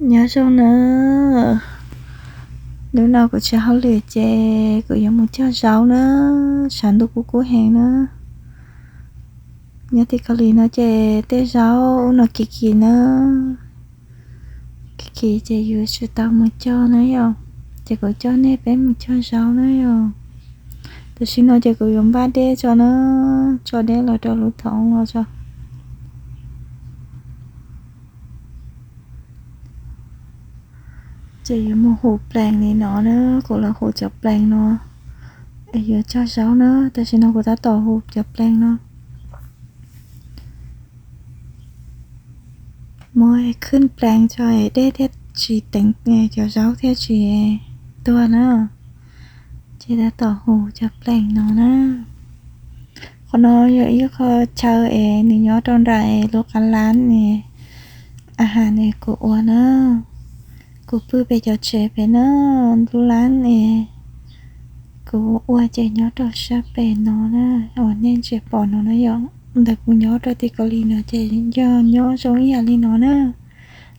Nyob zoo na, hnub no kuv tsis hauj lwm ces kuv yuav mus cog zaub na, tshav ntuj kub kub heev na. Nyob tim Kaus Lim no ces tej zaub ub no kim kim na, kim kim ces yuav tsis tau mus cog na yom, ces kuv coj nej peb mus cog zaub na yom. Tam sim no ces kuv yuav npaj dej tso na, tso dej los rau lub thoob no tso. Ces yuav mus hu plees li no na, kuv los hu cov plees no es yuav cog zaub na. Tam sim no kuv tab tom hu cov plees no. Muab khwb plees tso es dej thiaj tsis teev, cov zaub thiaj tsis tuag na. Ces tab tom hu cov plees no na. Qhov no yog ib qho chaw es nws nyob rau nram lub qab lab ne, a has ne kuv ua na. Kuv pw pem cov tsev pem na, lub lab es kuv ua ces nyob rau sab pem no na, uas nej ntsia pom no na yom. Ntawm kuv nyob rau tim Kaus Lim no ces yog nyob zoo ib yam li no na.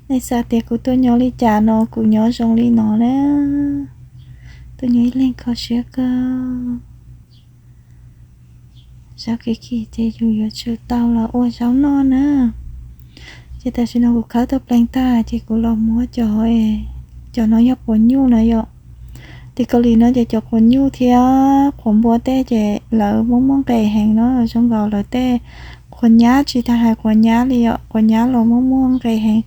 Nej xav tias kuv tuaj nyob li cas no, kuv nyob zoo li no na. Tuaj nyob ib leeg kho siab kawg. Zaub kim kim ces yus yuav tsum tau los ua zaub noj na. Ces tam sim no kuv khawb tau plees tag ces kuv los muab cov, cov no yog quav nyuj na yom. Tim Kaus Lim no ces cov quav nyuj thiab quav npua tej ces lawv muaj muaj nqis heev no, zoo nkaus lawv tej quav nyab tsis tas hais quav nyab li yom, quav nyab los muaj muaj nqis heev.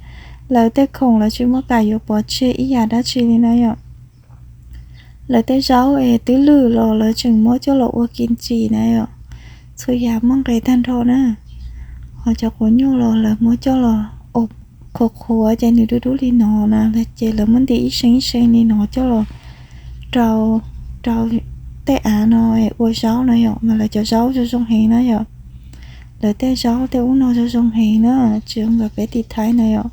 Lawv tej khoom lawv tsis muaj kam yuav pov tseg ib yam dab tsi li na yom. Lawv tej zaub es twb lwm los lawv tseem muab coj los ua kim tsim na yom, txhua yam muaj nqis tag nrho na. Ho cov quav nyuj los lawv muab coj los ua qhuav qhuav ces nws dub dub li no na, ces lawv muab ntim ib seem ib seem li no coj los rau, rau tej av no ua zaub na yom, mas lawv cov zaub zoo zoo heev na yom. Lawv tej zaub tej ub no zoo zoo heev na, tsis zoo nkawd peb tim Thaib na yom.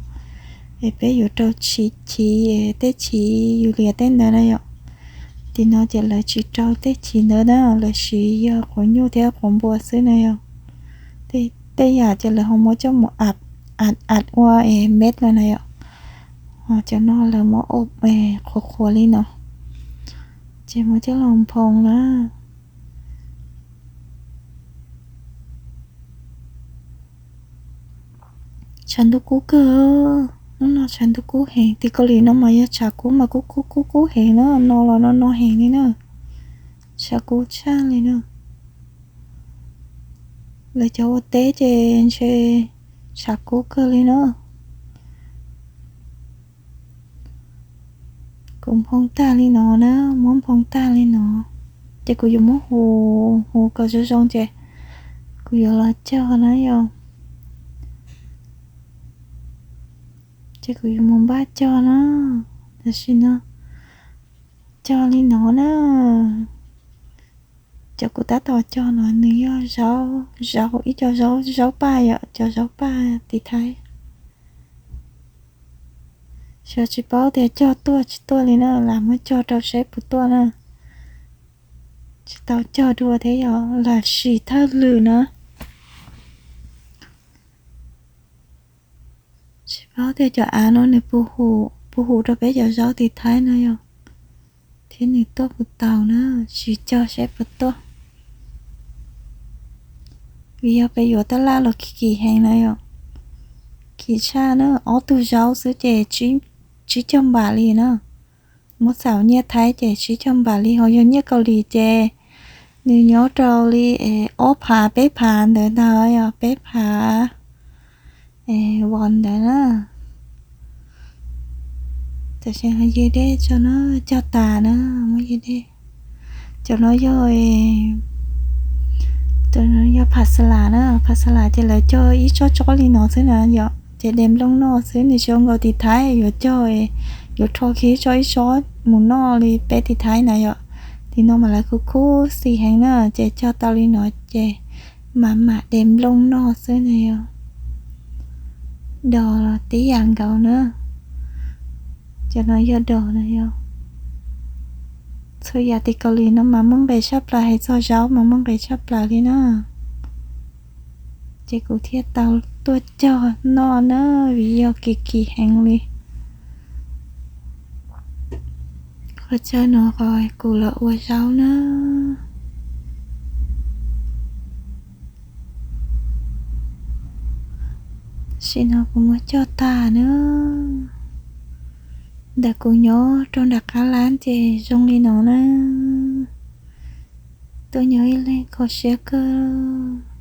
Es peb yuav rau chiv, chiv, tej chiv yus lias tej ntawd na yom. Tim no ces lawv tsis rau tej chiv ntawd na, lawv siv yog quav nyuj thiab quav npua xwb na yom. Tej yam ces lawv ho muab coj mus a, a ua es meb lawm na yom. Ho cov no lawv muab ua qhuav qhuav li no, ces muab coj los nphoo na. Tshav ntuj kub kawg, hnub no tshav ntuj kub heev. Tim Kaus Lim no mas yog tshav kub mas kub kub kub kub heev na, no los no no heev li na. Tshav kub tshaj li na. Lawv cov ua teb ces ntshe tshav kub kawg li na. Kuv nphoo tag li no na, muab nphoo tag li no, ces kuv yuav muab hu, hu kom zoo zoo ces kuv yuav los cog na yom. Ces kuv yuav mus npaj cog na, tam sim no cog li no na. Cov kuv tab tom cog no nws yog zaub, zaub, ib co zaub, zaub paj yom, cov zaub paj tim Thaib. Xyov tsis paub tias cog tuaj tsis tuaj li na, lam muab cog rau saib puas tuaj na. Tsis tau cog dua thiab yom, lam sim thawj lwm na. Tsis paub tias cov av no nws puas hum, puas hum rau peb cov zaub tim Thaib no yom, thiab nws tuaj puas tau na, sim cog saib puas tuaj. Vim yog peb yuav taj laj los kim kim heev na yom, kim tshaj na, ob tug zaub xwb ces tsib caug npam li na. Muab xaus nyiaj Thaib ces tsib caug npam li, ho yog nyiaj Kaus Lim ces nws nyob rau li ob phav peb phav ntawd ntag yom, peb phav vos ntawd na. Tam sim no yws dej tso na, cog tas na, muab yws dej. Cov no yog, cov no yog phav xa las na, phav xa las ces lawv cog ib tsob tsob li no xwb na yom, ces de nplooj noj xwb, nws tsis zoo nkaus tim Thaib yuav cog, yuav rho kiag ib tsob ib tsob mus noj li peb tim Thaib na yom. Tim no mas lawv khub khub xim heev na, ces cog tau li no ces mam mam de nplooj noj xwb na yom. Dos los tib yam nkaus na. Cov no yog dos na yom. Txhua yam tim Kaus Lim no mas muaj nqis tshaj plaws, hais txog zaub mas muaj nqis tshaj plaws li na. Ces kuv thiaj tau tuaj cog noj na, vim yog kim kim heev li. Ua chaw no qhov kuv los ua zaub na. Tam sim no kuv muab coj tag na. Ntawm kuv nyob rau nram qab lab ces zoo li no na. Tuaj nyob ib leeg kho siab kawg.